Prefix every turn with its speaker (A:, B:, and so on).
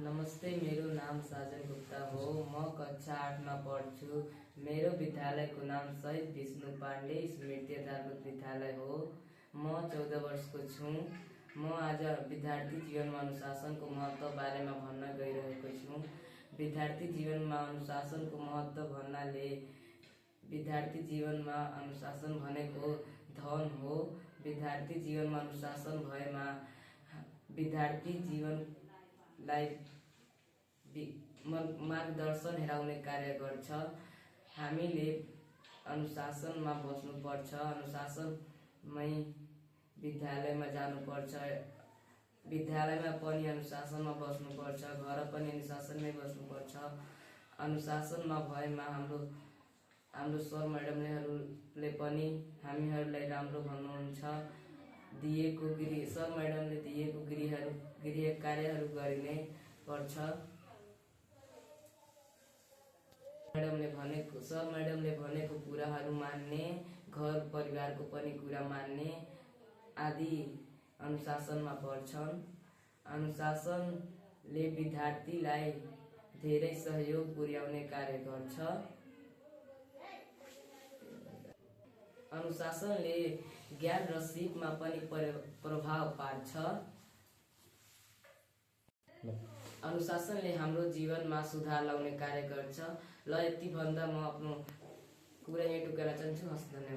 A: नमस्ते, मेरो नाम साजन गुप्ता हो। म कक्षा 8 में पढ्छु। मेरो विद्यालयको नाम शहीद विष्णु पाण्डे स्मृति आधारभूत विद्यालय हो। म 14 वर्षको छु। म आज विद्यार्थी जीवनमा अनुशासनको महत्व बारेमा भन्न गइरहेको छु। विद्यार्थी जीवनमा अनुशासनको महत्व भन्नाले विद्यार्थी जीवनमा अनुशासन भनेको धन हो। विद्यार्थी जीवनमा अनुशासन भएमा विद्यार्थी जीवनलाई मार्गदर्शन हेराउने कार्य गर्छ। हामीले अनुशासनमा बस्नुपर्छ, अनुशासनमै विद्यालयमा जानुपर्छ, विद्यालयमा पनि अनुशासनमा बस्नुपर्छ, घर पनि अनुशासनमै बस्नुपर्छ। अनुशासनमा भएमा हाम्रो सर म्याडमले पनि हामीहरूलाई राम्रो भन्नुहुन्छ। सर म्याडमले दिएको गृह कार्यहरू गरिने पर्छ। सर म्याडमले भनेको कुराहरू मान्ने, घर परिवारको पनि कुरा मान्ने आदि अनुशासनमा पर्छन्। अनुशासनले विद्यार्थीलाई धेरै सहयोग पुर्याउने कार्य गर्छ। अनुशासनले ज्ञान र सिपमा पनि प्रभाव पार्छ। अनुशासनले हाम्रो जीवनमा सुधार ल्याउने कार्य गर्छ। ल यति भन्दा म आफ्नो कुरा यही टुक्याउन चाहन्छु। हस्, धन्यवाद।